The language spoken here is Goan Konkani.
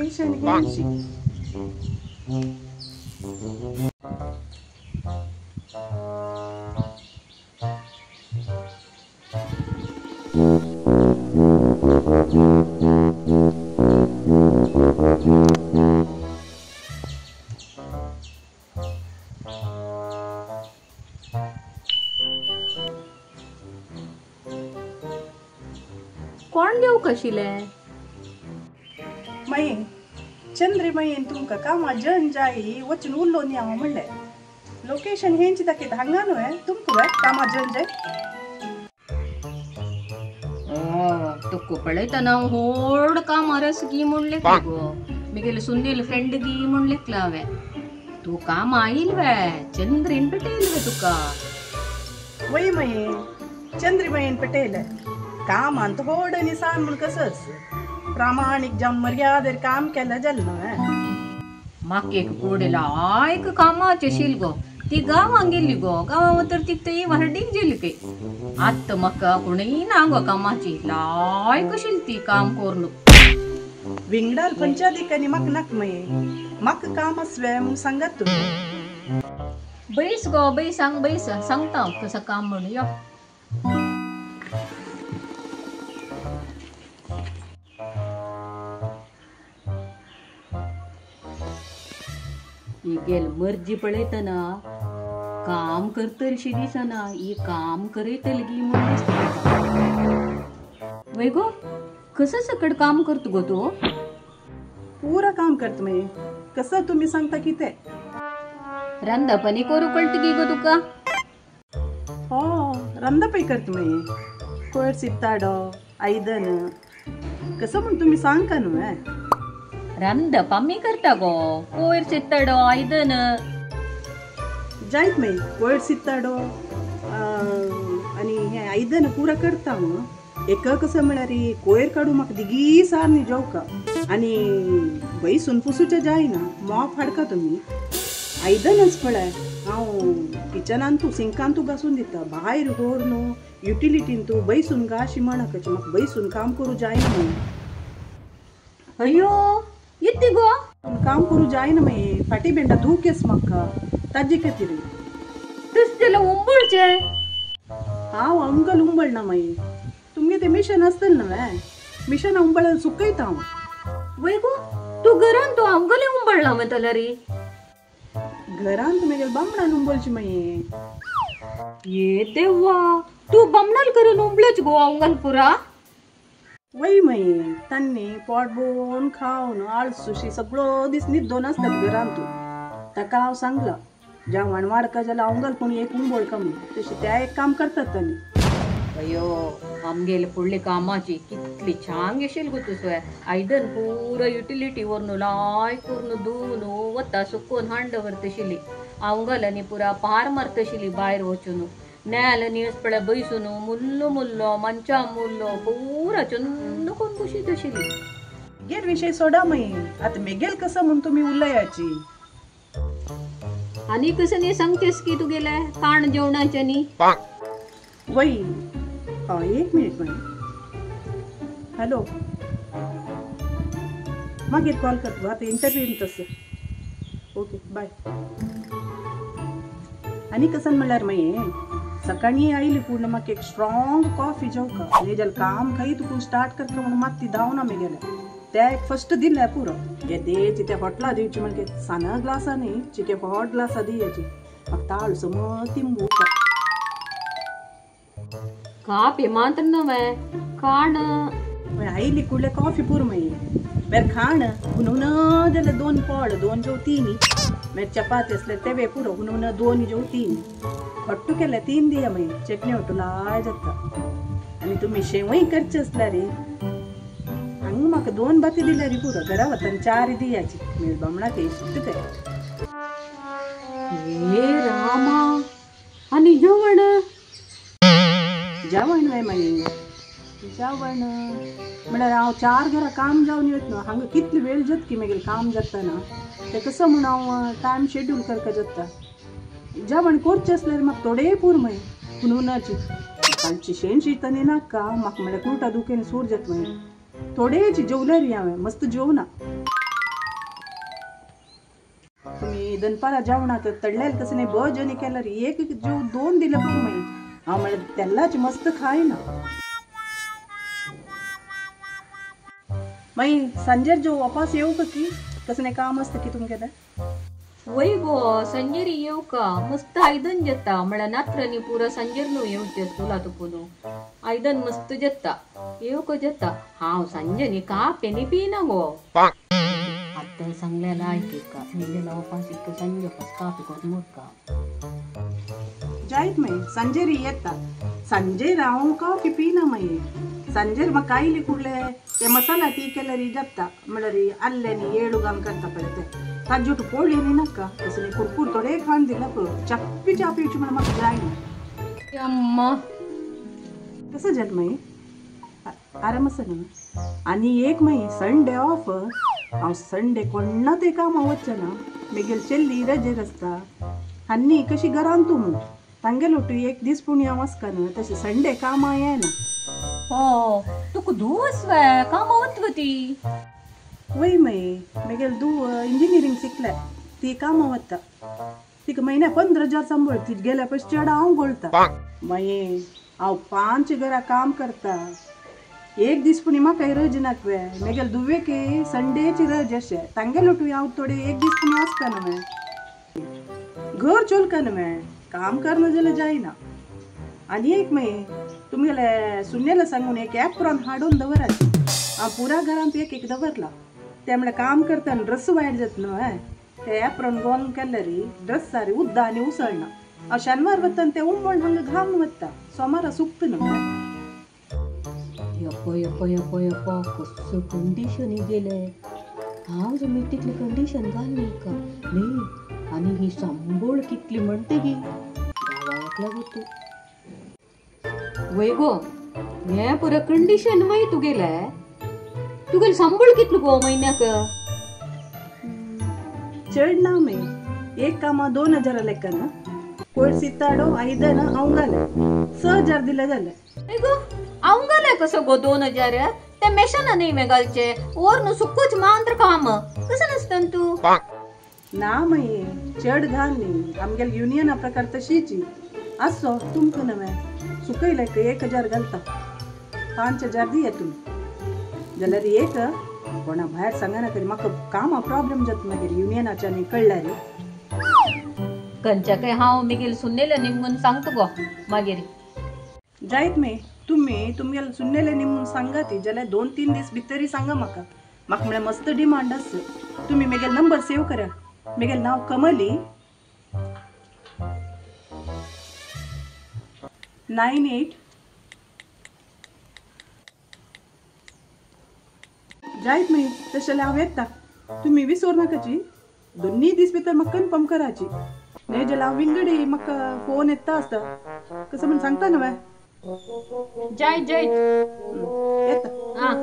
मिशन हेंची. कोण देव कशिले मये चंद्रिमयेन तुमकां कामा जन जाय वचून उलोवन या म्हणलें. लोकेशन हेंची दाखयता हांगा न्हय तुमकां कामा जन जाय. तुका पळयतना व्हड काम अरस गी म्हणलें गो मिगेले सुनील फ्रेंड गी म्हणलें हांवें. तूं काम आयल वे चंद्रीन पेटयल वे तुका. वय मये चंद्रिमयेन पेटयल कामांत व्हड आनी सान म्हूण कसच प्रामाणीक जावन मर्यादेर काम केलें जालें न्हय. म्हाका एक कोडे लायक कामाचें शील गो. ती गांवांक गेल्ली गो. गांवां वतर ती थंय व्हार्डीक गेली खंय. आतां म्हाका कोणूय ना गो कामाची लायक शील ती काम करून. विंगडाल खंयच्या दिकांनी म्हाका नाका मये. म्हाका काम आसलें म्हूण सांगात तुमी. बैस गो बैस सांग बैस सांगता हांव कसो काम म्हणून यो. गेल मर्जी पळयतना काम करतलशी दिसना. ही काम करयतली गी म्हूण दिसता. वय गो कसं सकट काम करता गो तूं? पुरा काम करता मये. कसं तुमी सांगता कितें? रांदपानी करूं कळटा गी गो तुका? हो रांदपय करता मये. कोयर सित्ताडो आयदन कसं म्हूण तुमी सांगका न्हय. रांदप आमी करता गो. कोयर सित्ताडो आयदन जायत मागीर कोयर सित्ताडो आनी हें आयदन पुरा करता हांव. एक कसं म्हळ्यार कोयर काडूं म्हाका दिगी सार न्ही जेवका आनी बैसून पुसूचें जायना. मॉप हाडका तुमी. आयदनच पळय हांव किचनान तूं सिंकान तूं घासून दिता. भायर व्हर न्हू युटिलिटीन तूं बैसून घाशी म्हणकाची म्हाका बैसून काम करूं जायना म्हणून. अयो येते गो काम करूं जायना मागीर फाटी बेंडा दुखेस म्हाका ताजे खातीर. तशें जाल्यार उंबळचें. हांव अंकल उंबळना मागीर. तुमगे तें मिशन आसतलें न्हय. मिशन उंबळ सुकयता हांव. वय गो तूं घरान तूं आमगेलें उंबळना म्हणटलें रे? घरान तुमगेले बामणान उंबळची मागीर. ये देवा तूं बामणाल करून उंबळच गो आमगेल पुरा? वय मये तांणी पोट भरून खावन आळसुशी सगळो दीस न्हिदोन आसतात घरान. तूं ताका हांव सांगलां जेवण वाडका जाल्यार आमगेल कोण एक उंबळका म्हूण. तशें त्या एक काम करतात तांणी. अयो आमगेले फुडले कामाची कितली छान घेशील गो तूं. आयदन पुरा युटिलिटी व्हरून लायक करून धुवन वता सुकोवन हांड व्हरतशिली. आमगेल्यानी पुरा पार मारतशिली भायर वचून. नेल न्यूज पळय बैसून मुल्लो मुल्लो मंचा मुल्लो पुरा चंद कोण बशीत आशिल्ली. गेल विशय सोडा मागीर. आतां मेगेल कसं म्हूण तुमी उलयाची. आनी कसं न्ही सांगचेस की तुगेलें काण जेवणाचें न्ही? वय हय एक मिनीट मागीर. हॅलो मागीर कॉल करता आतां इंटरव्यू तसो. ओके बाय. आनी कसं म्हणल्यार मागीर सकाळीं आयली पूर्ण म्हाका एक स्ट्रॉंग कॉफी जेवका. न्ही जाल्यार काम खंय तुका स्टार्ट करता म्हणून मात ती धांवना मेगेलें. त्या एक फस्ट दिलें पुरो. येदेची त्या हॉटला दिवची म्हणजे साना ग्लासा न्ही चिके हॉट ग्लासा दियाची. म्हाका ताळ समज तिंबू. कापी मात्र न्हय खाण. आयली कुडले कॉफी पुरो मागीर. मागीर खाण हुनून जाल्यार दोन पोड दोन जेव तीन. मागीर चपाती आसल्यार तेवे पुरो हुनून दोन जेव तीन. हट्टू केल्यार तीन दिया मागीर. चटणी हट्टू लाय जाता. आनी तुमी शेवय करचे आसल्यार हांगा म्हाका दोन बाती दिल्यार पुरो. घरा वतना चार दियाची. मागीर बामणाक इश्ट ते. हे रामा आनी जेवण? जेवण वे मागीर जेवण म्हळ्यार हांव चार घरा काम जावन येत न्हू. हांगा कितली वेळ जाता की मागीर काम जाता ना तें कसं म्हूण हांव टायम शेड्यूल करपाक जाता. जेवण करचें आसल्यार म्हाका थोडें पूर मागीर पुनवनाची कालची शेण शितानी नाका म्हाका म्हळ्यार कुर्टा दुखेन सूर जाता मागीर. थोडेची जेवल्यार हांवें मस्त जेवना. दनपारा जेवणाक तडलेले कसं नाही भजनी केल्यार एक जीव 2 दिलं पुरो मागीर हांव म्हळ्यार तेलाच मस्त खायना. मागीर सांजेर जो वापस येवका की कसं नाही काम आसता की तुमगेलें? वय गो संजेर येवका मस्त आयदन जेता म्हळ्यार नात्रांनी पुरा सांजेर न्हू येवचें स्कुला तुपून आयदन मस्त जेता येवका जेता. हांव सांजे कापे न्ही पिना गो. आत्तान सांगलें आयक मेगेलो वपास इतको सांजे पास कापी करून मोडका. जायत मागीर सांजेर येता सांजेर हांव काफी पिना मागीर सांजेर म्हाका आयली कुडले ते मसाला टी केल्यार जाता म्हळ्यार आल्ले न्ही येळुगाम करता पळय ते ताज्योट पोळी न्ही नाका तसं कुरकूर थोडे खाण दिला पुरो चाप्पी च्या पिवची म्हण म्हाका जायना. अम्मा कसं जालें मागीर आराम आसा न्हू? आनी एक मागीर संडे ऑफ. हांव संडे कोण्णा ते कामां वचचें ना. मेगेली चेल्ली रजेर आसता आनी कशी घरान तूं मू तांगेलो तूं एक दीस पूण हांव आसता न्हू तशें संडे कामां येना. हो तुका धूव आसवे कामां वतव ती? वय मागीर मेगेली धूव इंजिनियरींग शिकल्या ती कामां वता तिका म्हयन्या 15,000 सांबाळ ती गेल्या पयशे चड हांव गोळटा. मागीर हांव 5 घरा काम करता एक दीस पूण म्हाका रज नाका वे. मेगेले धुवेक संडेची रज अशें तांगेलो तूं हांव थोडे एक दीस पूण आसता न्हू घर चोलका न्हू काम करना जाल्यार जायना. आनी एक मागीर तुमगेले सुनेला सांगून एक एप्रॉन हाडून दवरात. हांव पुरा घरांत एक एक दवरला ते म्हळ्यार काम करतना ड्रेस वायट जाता न्हू ते एप्रॉन घालून केल्यार ड्रेस सारी उद्दा आनी उसळना. हांव शेनवार वतना ते उमळ हांगा घाम वता सोमारा सुकता न्हू. यप्पा यप्पा यप्पा यप्पा कसो कंडिशन गेले हांव जमी तितली कंडिशन घाल का न्ही. आनी ही सांबोळ कितली म्हणटगी गावाक लागू तूं. वय गो हें पुरो कंडिशन वय तुगेले तुगेले सांबोळ कितलो गो म्हयन्याक? चड ना मागीर एक कामां 2,000 लेखना कोयर सिताडो आयदन हांव घालें 6,000 दिले जालें. गो हांव घालें कसो गो 2,000? ते मेशाना न्ही मे घालचे ओर न्हू सुकूच मांत्र काम कसं नासता तूं? ना मागीर चड घाल न्ही आमगेले युनियना प्रकार तशीच आसो तुमकां न्हय सुकयलें 1,000 घालता 5,000 दिया तुमी जाल्यार एक कोणा भायर सांगना तरी म्हाका कामां प्रॉब्लम जाता मागीर युनियनाच्या न्ही कळ्ळ्यार. खंयच्या काय हांव मागीर सुन्नेले निमून सांगता गो मागीर. जायत मागीर तुमी तुमगेले सुन्नेले निमून सांगा ती जाल्यार 2-3 दीस भितरी सांगा म्हाका. म्हाका म्हळ्यार मस्त डिमांड आसा. तुमी मेगेलो नंबर सेव करा. मेगेलें नांव कमली 98. जायत मागीर तशें जाल्यार हांव येता. तुमी विसर नाकाची 2 दीस भितर म्हाका कन्फर्म कराची न्हय जाल्यार हांव विंगडी म्हाका फोन येता आसता कसं म्हण सांगता न्हय. जायत जायत येता. आं.